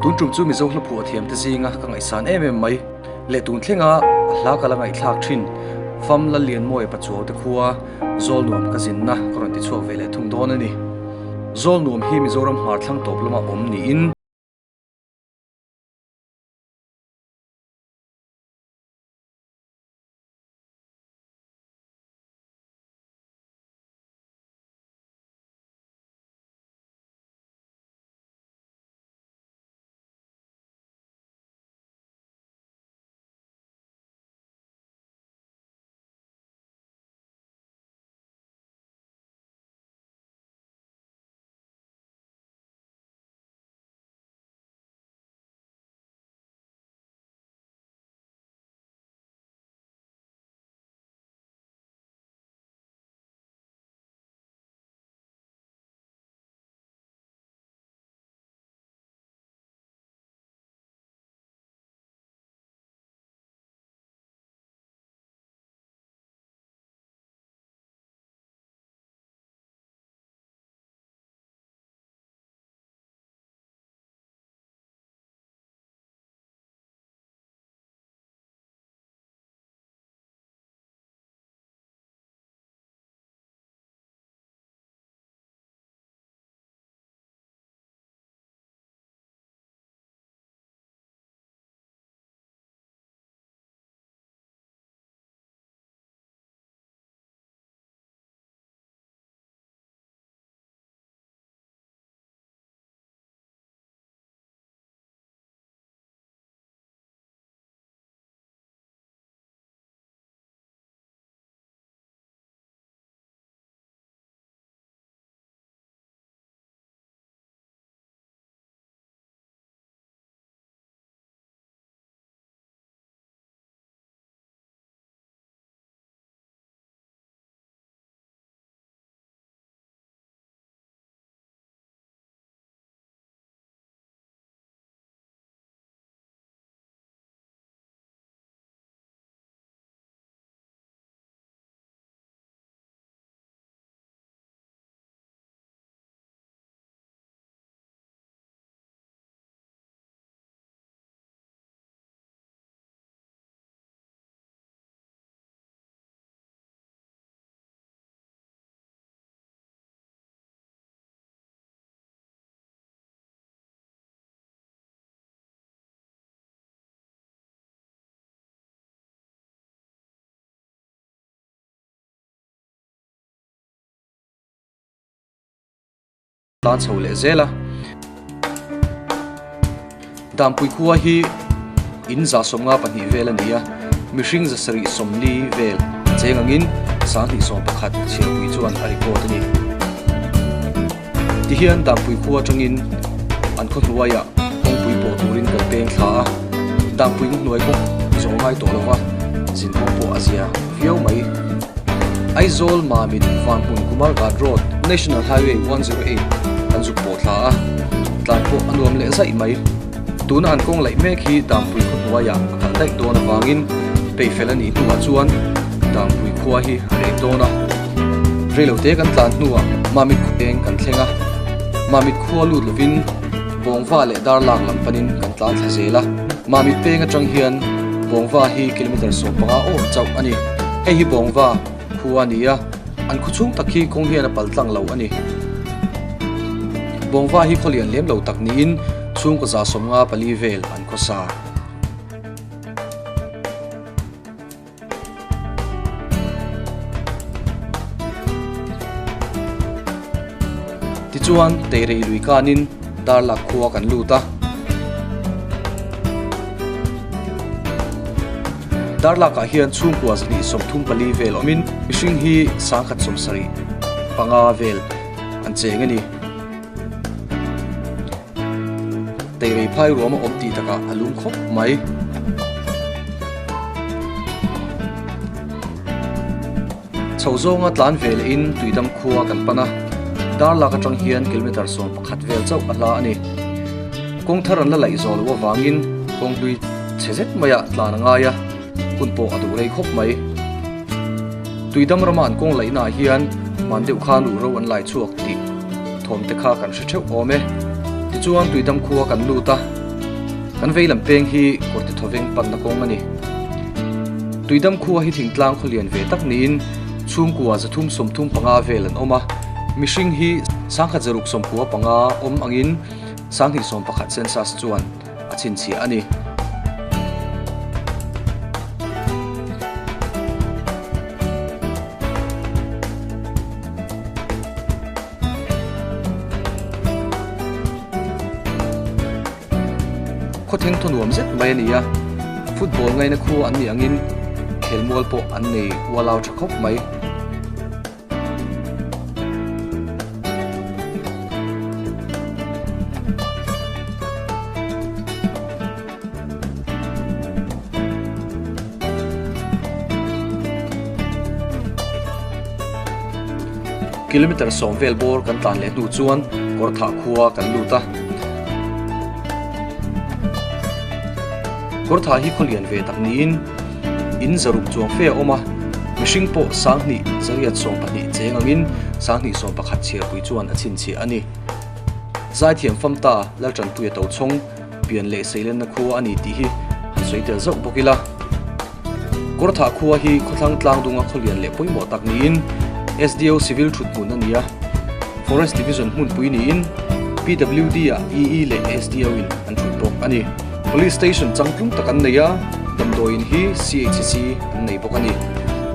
Tun tum chu Mizo hlaphuah thiamte zinga ka ngaihsan em em mai leh tun thlenga hla ka la ngaihthlak thin Fam Lallianmawia Pachuau te khua Zawlnuam ka zinna ka rawn ti chhuak ve leh thung dawn a ni. Zawlnuam hi Mizoram hmar thlang tawp lama awm niin, Tan chho leh zel a. Dampui khua hi in 72 vel a ni a, mihring 740 vel cheng angin 2011 chhiarpui chuan a record a ni. Tihian Dampui khua atangin an khaw hnuaiah kawngpui pawh turin kan peng thla a, Dampui hnuai kawng zawng ngai tawh lova zin kawng pawh a zia viau mai. Aizawl Mamit Vanhmun Kumarghat Road National Highway 108 kan zuk pawh thla a, tlan pawh a nuam leh zaih mai. Tuna an kawng laih mek hi Dampui khaw hnuaiah a kal daih dawn avangin peihfel a nih hnuah chuan Dampui khua hi a rek dawn a. Reilote kan tlan hnuah Mamit khuaeng kan thleng a, Mamit khua lut lovin Bawngva leh Darlak lam panin kan tlan thla zel a. Mamit peng atang hian Bawngva hi kilometre 15 awm chauh a ni. Hei hi Bawngva khua a ni a, an khaw chhung tak hi kawng hian a pal tlang lo a ni. Bawngva hi khaw lian lem lo tak niin chhungkaw 54 vel an khawsa. Tichuan Teirei lui kanin Darlak khua kan lut a. Darlakah hian chhungkua 234 vel awmin mihring hi 175 vel an cheng a ni. Teirei phai ruam a awm tih takah a lum khawp mai. Chho zawnga tlan ve lehin Tuidam khua kan pan a, Darlak atang hian kilometre 11 vel chauh a hla a ni. Kawng thar an la laih zawh loh avangin kawng hlui chhe zet maiah tlan a ngai a, hun pawh a duh rei khawp mai. Tuidam rama an kawng laihnaah hian hman deuh khan ruhro an lai chhuak tih thawm te kha kan hre theuh awm e. Tichuan Tuidam khua kan lut a. Kan vei lam peng hi kawrte thawveng panna kawng a ni. Tuidam khua hi thingtlang khaw lian ve tak niin chhungkua 335 vel an awm a, mihring hi 1195 awm angin 2021 census chuan a chhinchhiah a ni. Khawtheng thaw nuam zet mai a ni a, football ngaina khu an nih angin khelmual pawh an nei ualau tha khawp mai. Kilometer sawm vel bawr kan tlan leh hnu chuan Kawrthah khua kan lut a. Kawrthah hi khaw lian ve tak niin in zaruk chuang fe a awm a, mihring pawh 20 820 cheng angin 20 21 chhiarpui chuan a chhinchhiah a ni. Zaithiam famta Laltanpuia Tochhawng pian leh seilenna khua a ni tih hi han sawi tel zauh bawk ila. Kawrthah khua hi khawthlang tlang dunga khaw lian leh pawimawh tak niin SDO Civil thut hmun a ni a, Forest Division hmunpui niin PWD ah EE leh SDO in an thut bawk a ni. Police Station changtlung tak an nei a, damdawiin hi CHC an nei bawk a ni.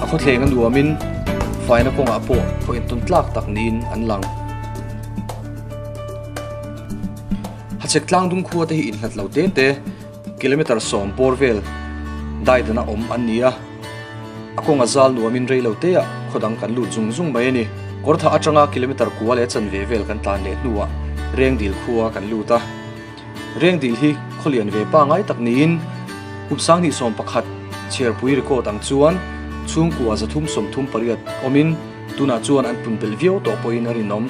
A khawthleng a nuamin faina kawngah pawh khaw entawn tlak tak niin an lang. Hachhek tlang dung khua te hi inhlat lo te te. Kilometre 10 bawr vel daidana awm an ni a, a kawnga zal nuamin rei lo teah khaw dang kan lut zung zung mai a ni. Kawrthah atanga kilometre kua leh chanve vel kan tlan leh hnuah Rengdil khua kan lut a. Rengdil hi khaw lian ve pangai tak niin kum 2011 chhiarpui record ang chuan chhungkua 338 awmin tunah chuan an pun belh viau tawh pawhin a rinawm.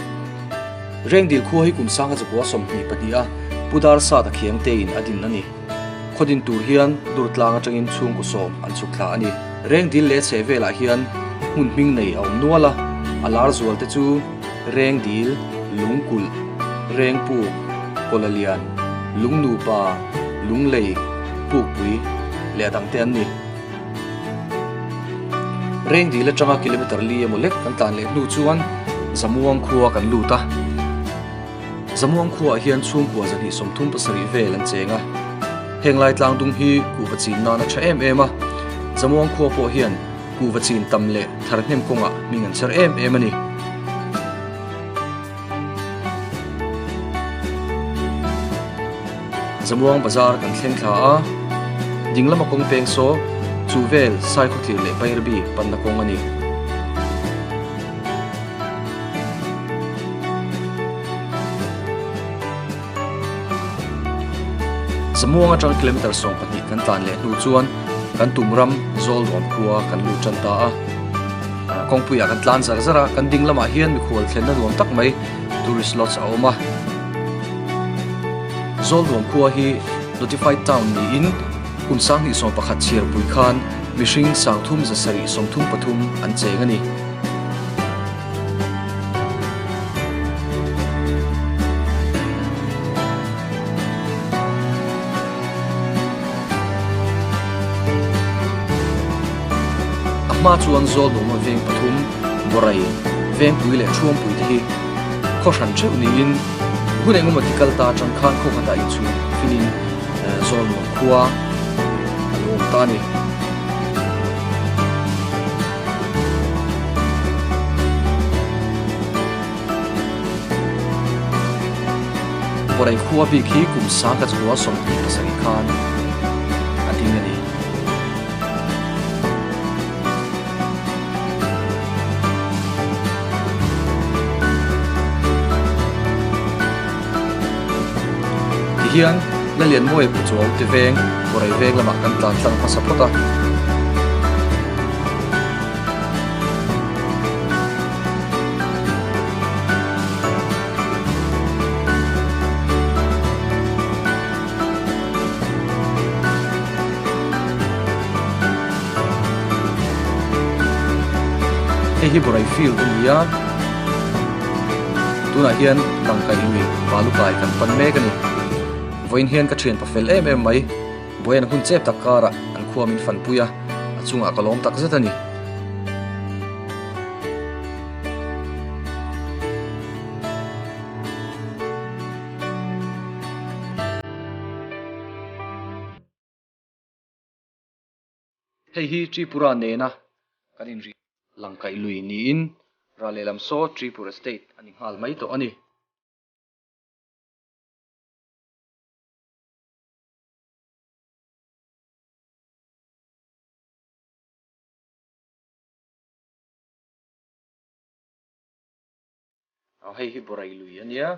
Rengdil khua hi kum 1922 a Pu Darsat a khiang tein a din a ni. Khaw din tur hian Durtlang atangin chhungkaw sawm an chhuk thla a ni. Rengdil leh chheh velah hian hmun hming nei a awm nual a, a lar zual te chu Rengdil, Lungkulh, Rengpuk, Kawlalian, Lungnupa, Lunglei, Pukpui leh a dangte an ni. Rengdil atanga kilometre li emaw lek kan tlan leh hnu chuan Zamuang khua kan lut a. Zamuang khuaah hian chhungkua 237 vel an cheng a. Heng lai tlang dung hi kuhva chin nan a tha em em a. Zamuang khua pawh hian kuhva chin tam leh thar hnem kawngah hming an chher em em a ni. Zamuang bazar kan thleng thla a, ding lama kawng peng saw chu vel Saikhawthlir leh Bairabi panna kawng a ni. Zamuang atang kilometre 12 kan tlan leh hnu chuan kan tum ram Zawlnuam khua kan lut tan ta a. Kawngpuiah kan tlan zar zar a, kan ding lamah hian mikhual thlenna nuam tak mai tourist lodge a awm a. Zawlnuam khua hi Notified Town niin kum 2011 chhiarpui khan mihring 3733 an cheng a ni. A hma chuan Zawlnuama veng pathum, Borai, Vengpui leh Thuampui te hi khaw hran theuh niin hun engemaw ti kal ta atang khan khaw khatah inchhung finin Zawlnuam khua a lo awm ta a ni. Borai khua bik hi kum 1927 khan a ding a ni. Tihian Lalianmawia Puchuau te veng Borai veng lamah kan tlan tlang hmasa phawt a. Hei hi Borai field a ni a, tunah hian Langkaih lui Valukai kan pan mek a ni. Vawiin hian ka thian pafel em em mai. Buaian hun chep tak karah an khua min fanpui a, a chungah ka lawm tak zet a ni. Hei hi Tripura nena kan inri langkaih lui niin ral lehlam saw Tripura State a ni nghal mai tawh a ni. Hei hi Borai lui a nia.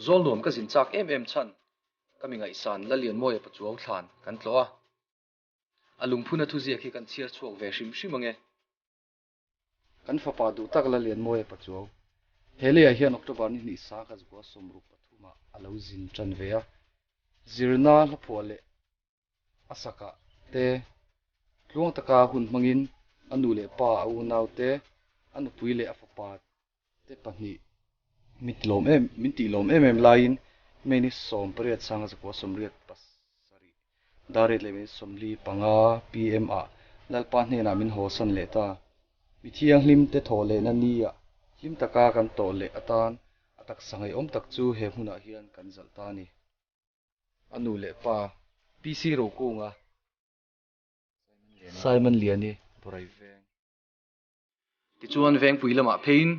Zawlnuam ka zin chak em em chhan ka mi ngaihsan Lalianmawia Pachuau thlan kan tlawh a. A lungphuna thuziak hi kan chhiar chhuak ve hrim hrim ange. Kan fapa duh tak Lalianmawia Pachuau he leiah hian October ni hnih sa ka zukua 63 ah a lo zin tan ve a. Zirna hlaphuah leh a sakah te tluang taka hun hmangin a nu leh pa a unau te, a nupui leh a fapa te pahnih min ti lawm em min tih lawm em em laiin May ni 18 sanga zakua 87 dar riat leh minute 45 pm ah Lalpa hnenah min hawsan leh ta. Mi thianghlim te thawh lehna nia hlim taka kan tawh leh atan a taksa ngaihawm tak chu he hmunah hian kan zalh ta a ni. A nu leh pa PC Rokunga, Simon Liani, Borai Veng. Tichuan Vengpui lamah pheiin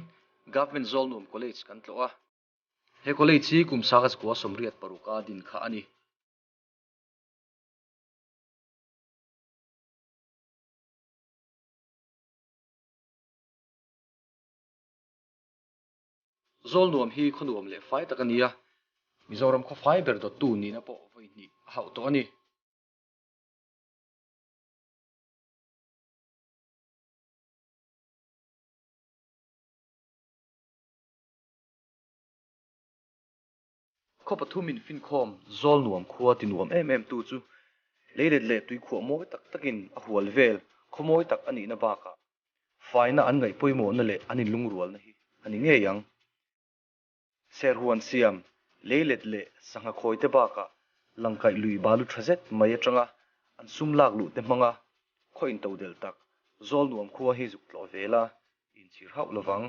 Government Zawlnuam College kan tlawh a. He college hi kum sanga zakua 86 a din kha a ni. Zawlnuam hi khawnuam leh fai tak a ni a, Mizoram khawfai ber dawttu nihna pawh vawi hnih a hauh tawh a ni. Khaw pathum in finkhawm Zawlnuam khua ti nuam em em tu chu leilet leh tuikhuah mawi tak takin a hual vel khaw mawi tak a nihna bakah faina an ngaih pawimawhna leh an inlungrualna hi a ni ngei ang. Serhuan siam, leilet leh sangha khawi te bakah langkaih lui balu tha zet mai atanga an sum lak luh te hmanga khaw intodelh tak Zawlnuam khua hi zuk tlawh vel a, inchhir hauh lovang.